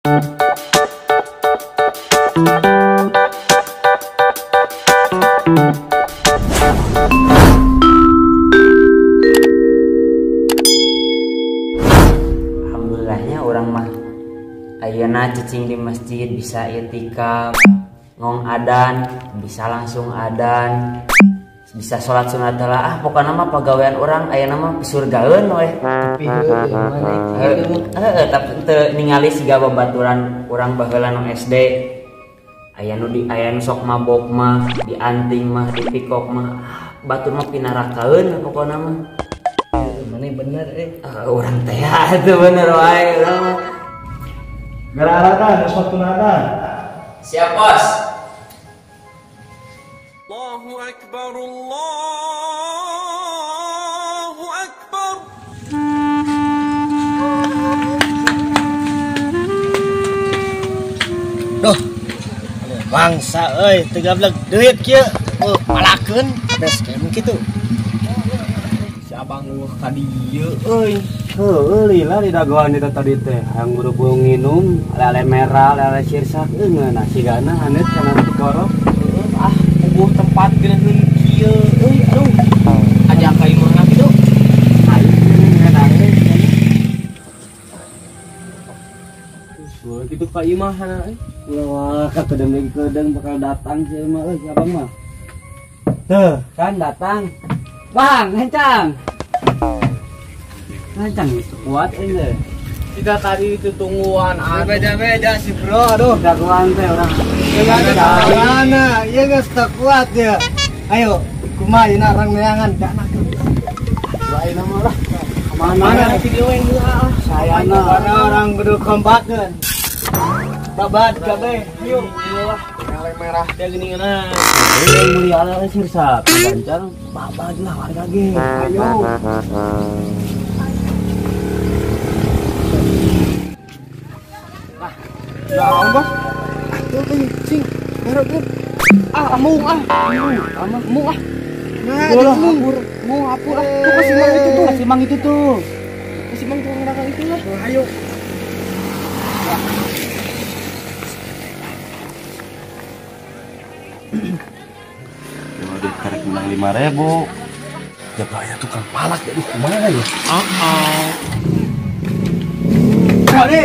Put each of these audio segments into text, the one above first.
Alhamdulillahnya orang mah ayeuna cicing di masjid bisa itikaf, ngong adan, bisa langsung adan, bisa sholat sunat lah. Ah pokoknya mah pagawean orang ayeuna mah pisurgaeun we. Tapi heueuh mana kieu. Heeh, tapi teu ningali siga babaturan urang baheula nu SD. Aya nu di aya nu sok mabok mah, dianting mah, dipikok mah. Batur mah pinarakaeun pokokna mah. Mana bener euy. Urang teh atuh bener wae urang mah. Gara-gara geus waktuna adan. Siap, Bos. Allahu akbar, Allahu akbar. Duh. Bangsa euy, teu gablek duit kieu. Oh, malakeun bes kem kitu. Si abang eueuh ka dieu euy. Heueuh lila di dagoan itu tadi teh, hayang buru-buru nginum, ale-ale merah, ale-ale sirsak euy ngeunah sigana haneut kana dikorok. Ah, puguh tempat geunaheun kieu euy, aduh. Ajak ka imahna kitu. Ayo ngeunah euy. Boleh kitu ka imahna euy. Wah, kedeung lagi kedeung bakal datang si mah euy, si abang mah. Tuh, kan datang. Bang, hencang. Hencang geus kuat euy teh. Tidak tadi itu tungguan beda-beda si bro, aduh. Dagoan teh urang. Mana? Ieu geus teu kuat ya. Ayo, kumaha yeuna urang neangan dana. Lain mah lah. Kemana? Mana video yang heula ah. Sayana. Mana orang kudu kompakeun. Babat kabeh, ayo. Lah, ale merah dia geuningan. Yang meuli ale sirsak, lancar babat lah warga ge. Ayo. Lah, bos. Atuh kencing. Garuk tuh. Ah, amung ah. Amung ah. Nah, mung, mung hapur ah. Tuh kasih mang itu tuh. Kasih mang itu tuh. Kasih mang tukang dagang itu lah. Ayo. Kalau dia tarik menang 5.000. Ya bahaya tukang palak ya, aduh kumaha ya. Heeh. Kali.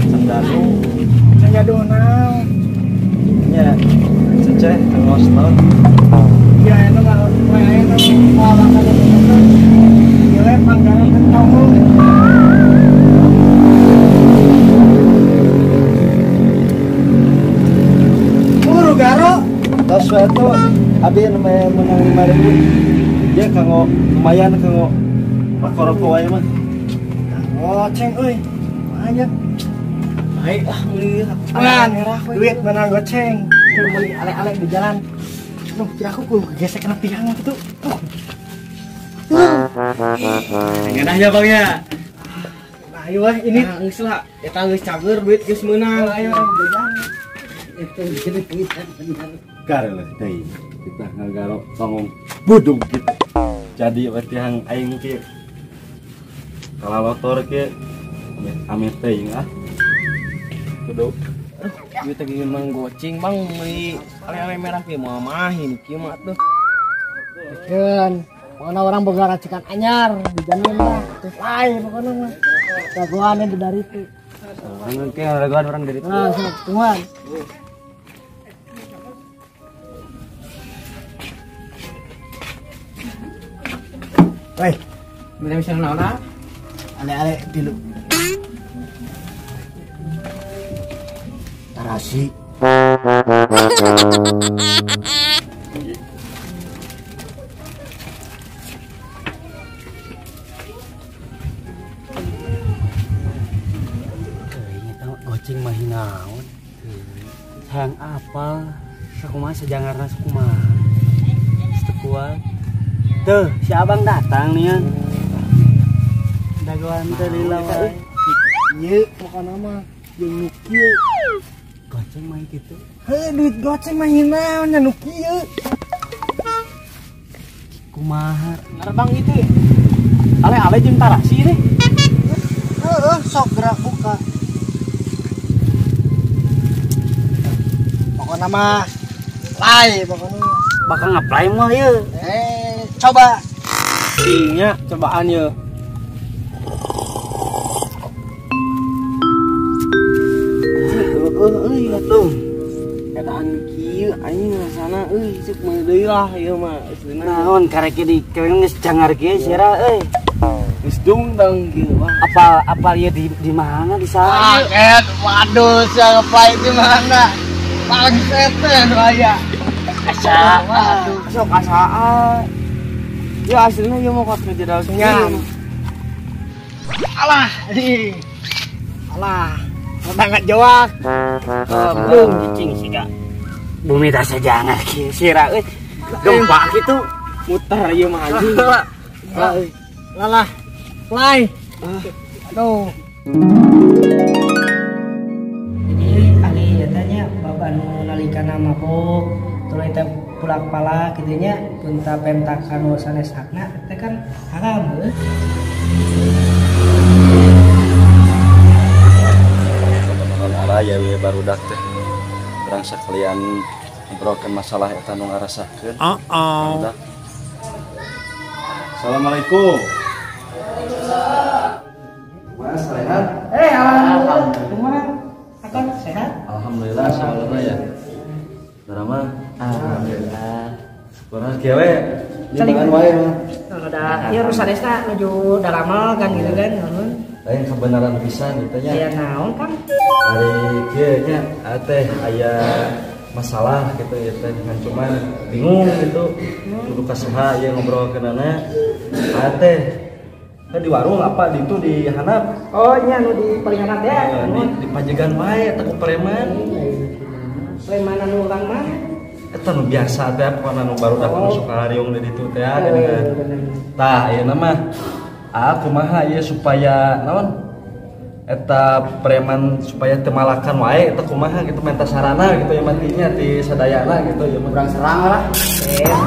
Sendanu. Sendanu naon? Nya, ceceh tengos naon. Ya eta mah wae eta mah kana gile panggaran ketemu. Buru garo. Tos we atuh abi nu menang 5.000. Dia kanggo lumayan kanggo rokok wae mah. Goceng euy. Banyak. Baik ah meuli ale merah duit menang goceng. Tuh meuli ale-ale di jalan. Duh, kira aku kudu gesek kena tiang gitu. Tuh. Ngeunah ya Bang ya. Nah, ayo wah ini nah, geus lah. Eta geus cager duit geus meunang. Ayo jajan. Itu jadi bener. Gareuh deui. Kita ngagaro tongong budug gitu. Jadi we tihang aing kieu. Kalalotor kieu amit teuing ah. Kudu. Duit teh menang goceng Bang meuli ale-ale merah kieu moal mahin kieu mah atuh. Keun, pokona orang boga racikan anyar dijamin lah. Terus lain pokona mah. Jagoan di dari itu. Anu kieu jagoan orang dari itu. Nah, sok tungguan. Weh, minta bisa naon ah? Ale-ale tilu. Tarasi. Ingat goceng mah naon? Hayang apal sakumaha sajangarna sakumaha. Teu kuat. Tuh, si abang datang nih kan. Dagoan teh lila wae. Ieu pokona mah jeung nu kieu. Goceng mah kitu. Heuh, duit goceng mah naon nya nu kieu. Kumaha? Bener Bang itu. Ale-ale jeung tarasi teh. Heeh, sok gerak buka. Pokoknya mah play pokoknya. Bakal ngeplay mah ieu. Coba. Iya, cobaan ye. Euy atuh. Keadaan kieu anjing rasana euy cuk meuli deui lah ieu mah aslina. Naon karek di geus jangar kieu sira euy. Geus dungdang kieu mah. Apal apal ieu di mana di sana? Kaget, waduh sia ngeplay di mana? Bangset teh nu aya. Asa, waduh sok asaan. Ya aslinya ieu mah kos ngejadal nya. Alah, di. Alah. Banget jawak. Belum cicing sih kak. Bumi tak sejangan kieu sira euy. Gempa kitu muter ieu mah anjing. Lalah. Play. Aduh. Jadi ahli nyatanya bapak nu nalikana mabok tuluy teh pulak-palak kitu nya punta pentakan nu sanes hakna teh kan haram heuh. Ya we barudak teh urang sakalian ngobrolkeun masalah eta nu ngarasakeun. Heeh. Assalamualaikum. Mas sehat? Alhamdulillah. Kumaha? Akang sehat? Alhamdulillah sabarna ya. Darama? Alhamdulillah. Kurang kieu we. Limangan wae mah. Ada ieu sanesna nuju daramel kan gitu kan. Lain kebenaran pisan gitu nya. Aya naon Kang? Ari kieu nya teh aya masalah gitu ya teh ngan cuman bingung gitu. Kudu ka saha ieu ngobrolkeunana. Teh kan di warung apa di itu di handap? Oh nya nu di paling handap ya. Di pajegan wae eta ku preman. Preman anu urang mah? Eta nu biasa teh pokona nu barudak nu suka hariung di ditu teh geuningan. Tah ayeuna mah kumaha ieu supaya naon eta preman supaya teu malakan wae eta kumaha gitu menta sarana gitu ya matinya ti sadayana gitu ya urang serang lah.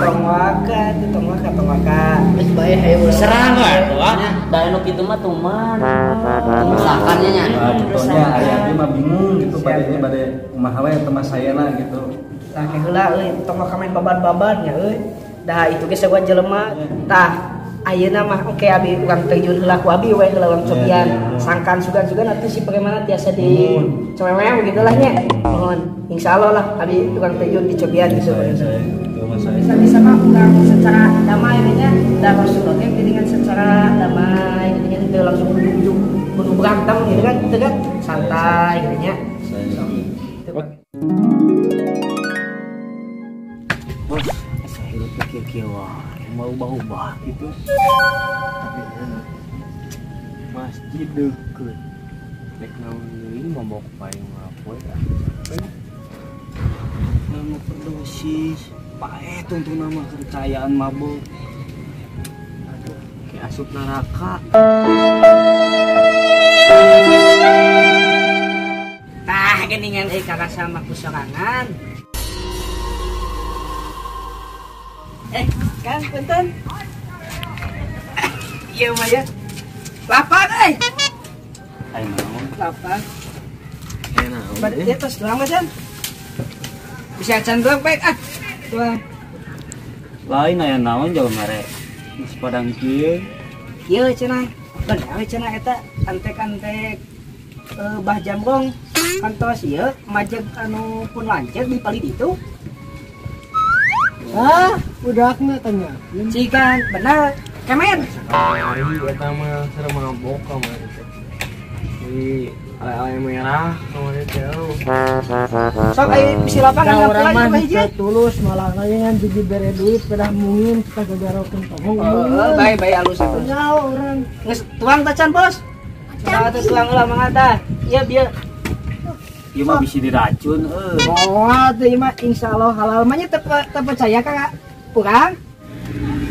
Tong waka tong waka tong waka geus bae hayu serang lah atuh da anu kitu mah tuman misalkannya nya kitu nya aya abdi mah bingung gitu bade bade kumaha we teu masayana gitu. Tah ke heula euy tong waka main baban-baban nya euy da itu ge saguan jelema tah ayeuna mah oke abi urang terjun heula ku abi we heula urang cobian sangkan sugan-sugan atuh si preman tiasa di cowewew gitu lah nya. Mohon insyaallah lah abi urang terjun di cobian gitu. Bisa-bisa mah urang secara damai nya da Rasulullah ge dengan secara damai gitu nya teu langsung ujug-ujug kudu berantem gitu kan teu kan santai gitu nya. Bos, asa hirup teh kieu wae. Mau ubah-ubah gitu. Tapi masjid deket. Rek naon deui mabok paling ngapoe ah. Nama perdosis, pae tungtung nama kepercayaan mabok. Aduh, kayak asup neraka. Tah geuningan euy kakak sama ku sorangan. Kang, punten. Ieu mah ya. Lapar euy. Ai naon? Lapar. Ai naon? Bade ieu tos tuang mah, bisa acan tuang baik ah. Tuang. Lain aya naon jauh mere. Geus padang kieu. Kieu cenah. Bener cenah eta antek-antek Bah Jamgong kantos ieu majeg anu pun lanceuk di palid itu. Hah, budakna tanya. Cikan, benar. Kemen. Ari eta mah serem mabok kamari teh. Di ale-ale merah kamari teh. Sok aya bisi lapangan urang mah hiji. Tulus malah ngan jadi bere duit pedah mungin kita gagarokeun tong. Heeh, bae bae alus atuh. Nyaho urang. Geus tuang tacan, Bos. Tuang atuh tuang heula mangga tah. Ieu bieu. Ieu mah bisi diracun euy. Moal teh ieu mah insyaallah halal mah nya teu percaya ka urang.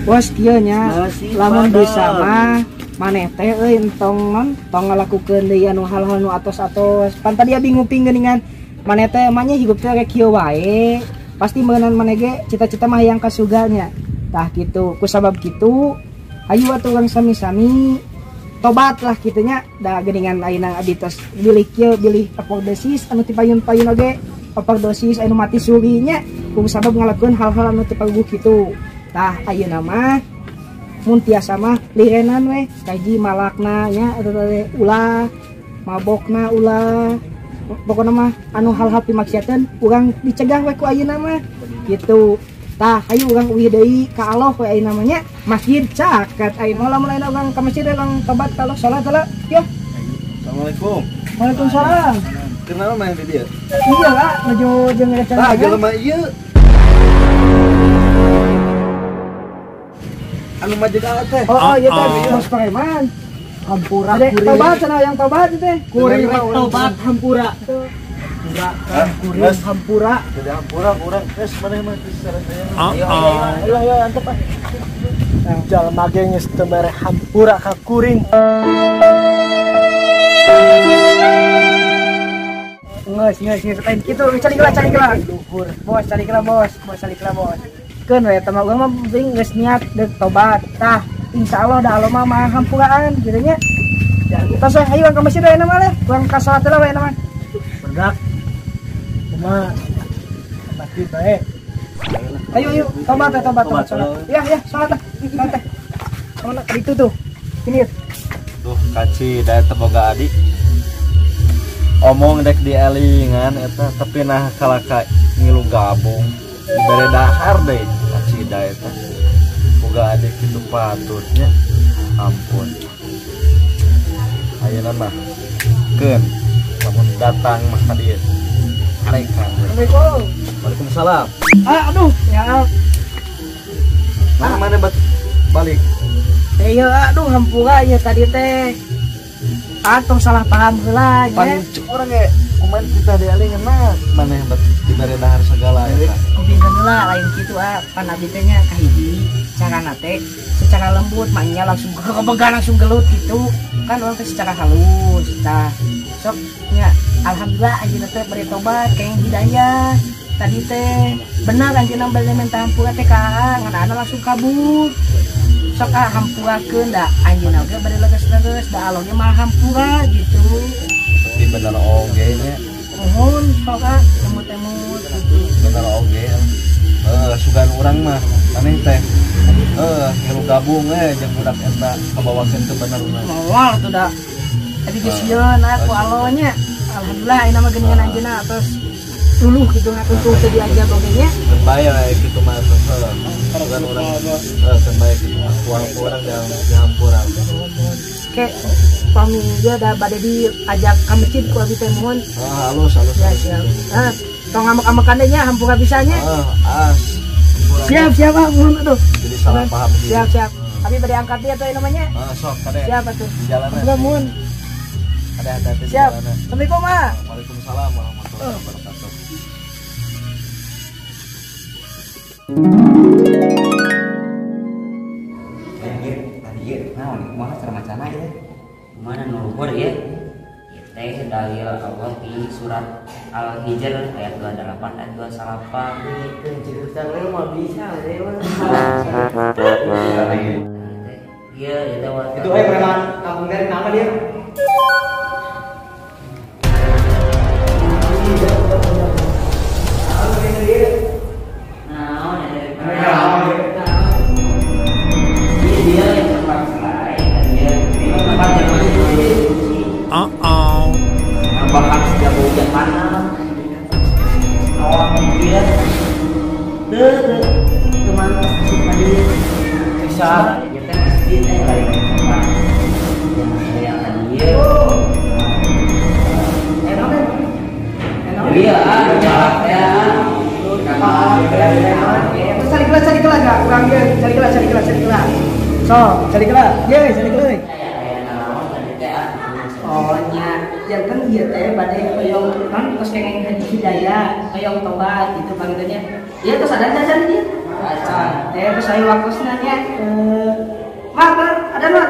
Bos kieu nya lamun bisa mah maneh teh euy entong non tong ngalakukeun deui anu hal-hal nu atos-atos. Pan tadi abi nguping geuningan maneh teh mah nya hirup teh rek kieu wae. Pasti meunang maneh ge cita-cita mah hayang ka surga nya. Tah kitu ku sabab kitu hayu atuh urang sami-sami Tobat lah kitu nya da geuningan ayeuna abdi tos bilih kieu bilih overdosis anu ti payun-payun oge overdosis anu mati suri nya ku sabab ngalakukeun hal-hal anu teu paguh kitu. Tah ayeuna mah mun tiasa mah lirenan we kaji malakna nya eta teh ulah mabokna ulah pokona mah anu hal-hal pimaksiateun urang dicegah we ku ayeuna mah kitu. Tah ayo urang uih deui ka Allah we ayeuna mah nya masjid caket ayeuna lamun ayeuna urang ka masjid urang tobat ka Allah salat heula ya. Assalamualaikum. Waalaikumsalam. Kenapa main di dieu? Iya lah nuju jeung rencana. Tah jelema ieu. Anu majeg teh. Oh iya teh bos preman. Hampura kuring. Tobat cenah yang tobat teh. Kuring tobat hampura. Kuring hampura. Jadi hampura kurang geus maneh mah geus sareng. Ayo ayo ayo antep ah. Jalma ge geus teu mere hampura ka kuring. Geus geus geus lain kitu cari geula luhur. Bos cari geula bos, bos cari geula bos. Keun we eta mah urang mah penting geus niat deuk tobat. Tah insyaallah da Allah mah maha hampuraan kitu nya. Tos we ayo ka masjid ayeuna mah leh. Urang ka salat heula we mah. Berdak. Kumaha? Masjid bae. Ayo ayo tobat tobat tobat salat. Ya ya salat lah. Salat teh. Mana ka ditu tuh. Ini. Duh kaci da eta boga adik. Omong dek dielingan eta tapi nah kalaka ngilu gabung. Dibere dahar deh kacida eta. Boga adik kitu patutnya. Ampun. Ayeuna mah keun lamun datang mah ka dieu. Arekan. Assalamualaikum. Waalaikumsalam. Ah aduh ya. Mana bat balik? Iya aduh hampura ieu tadi teh. Ah tong salah paham heula nya. Pan cek urang ge kumaha kita dialingan mah maneh bat dibere dahar segala eta. Kupingkeun heula lain kitu ah pan abdi teh nya kahiji carana teh secara lembut maknya langsung kebegan langsung gelut gitu kan urang teh secara halus tah sok nya alhamdulillah anjeunna teh bari tobat kenging hidayah tadi teh benar anjeunna bade minta hampura teh ka ngan langsung kabur sok ah hampurakeun da anjeunna oge bade leges-leges da Allah ge maha hampura gitu tapi bener oge nya nuhun sok ah emut-emut gitu bener oge sugan urang mah maneh teh ngilu gabung jeung budak eta kabawakeun teu bener mah moal tuh da tadi geus sieun aku Allah nya alhamdulillah ayeuna mah geuningan anjeunna terus luluh gitu ngatuntung teu diajak oge nya bae we kitu mah sugan urang teu bae kitu mah urang dihampura ke pami ieu da bade diajak ka masjid ku abi teh mohon halus halus ya siap tong amek-amekan deui nya hampura bisa nya as siap siap ah mohon aduh jadi salah paham siap siap abi bade angkat dia tuh namanya sok kade siap atuh di jalanan mohon ada hati-hati di siap jalanan. Assalamualaikum ah Waalaikumsalam warahmatullahi wabarakatuh. Tadi ieu naon kumaha cara macana ieu? Kumaha nu luhur ieu? Ieu teh dalil Allah di surat Al-Hijr ayat 28 ayat 29. Keun cerita we mah bisa we mah. Ieu ieu teh itu we preman kampung dari nama dia. Bahkan setiap hujan panas awak dia teman tadi bisa ya teh masjid teh lain tempat yang yang tadi iya cari kelas enggak kurang dia cari kelas cari kelas cari kelas so cari kelas ye cari kelas. Oh nya janten ieu teh bade hoyong kan tos kenging haji hidayah hoyong tobat gitu panggilannya. Ieu tos ada jajan ieu? Acan. Teh tos aya waktosna nya. Mak, ada mak.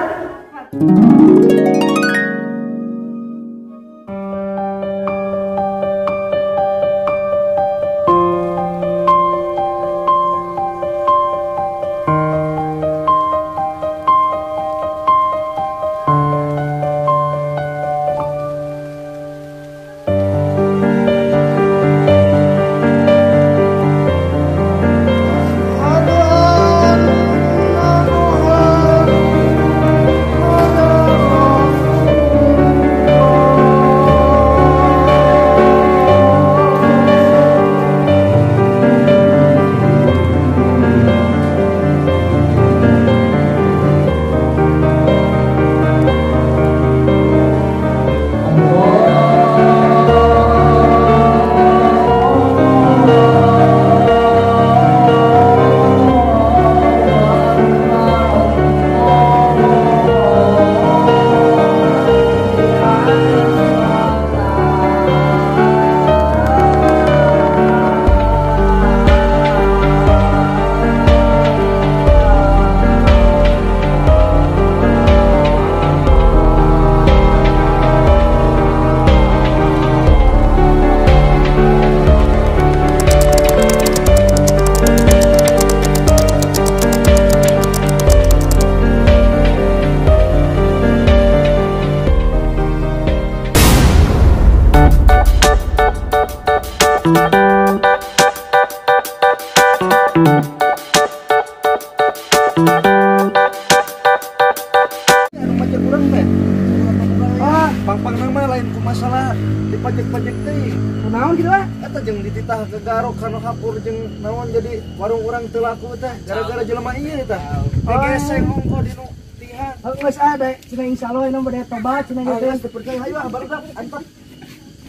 lain ku masalah dipajek-pajek teh. Kunaon kitu ah? Eta jeung dititah ke garok kana hapur jeung naon jadi warung urang teu laku teh gara-gara jelema ieu teh. Digeseng ongko di nu tihang. Geus ada cenah insyaallah ini bade tobat cenah Ah, gitu. geus teu percaya hayu ah barudak antar.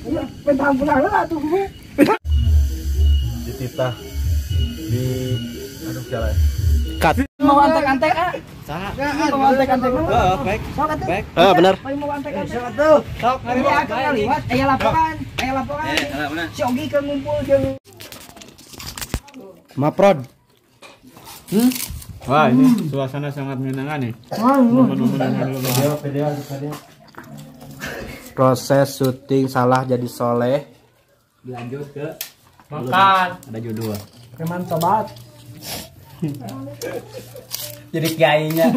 Iya, pentang pulang heula atuh. Dititah di aduh jalan. Mau antek-antek ah. Mau antek-antek mah. Heeh, baik. Sok atuh. Baik. Ah, benar. Mau antek-antek. Sok atuh. Sok ngaliwat. Ngaliwat aya laporan, aya laporan. Si Ogi keur ngumpul jeung Maprod. Wah, ini suasana sangat menyenangkan nih. Momen-momen yang dulu. Proses syuting salah jadi soleh. Lanjut ke Makan. ada judul. preman tobat. Jadi kiainya.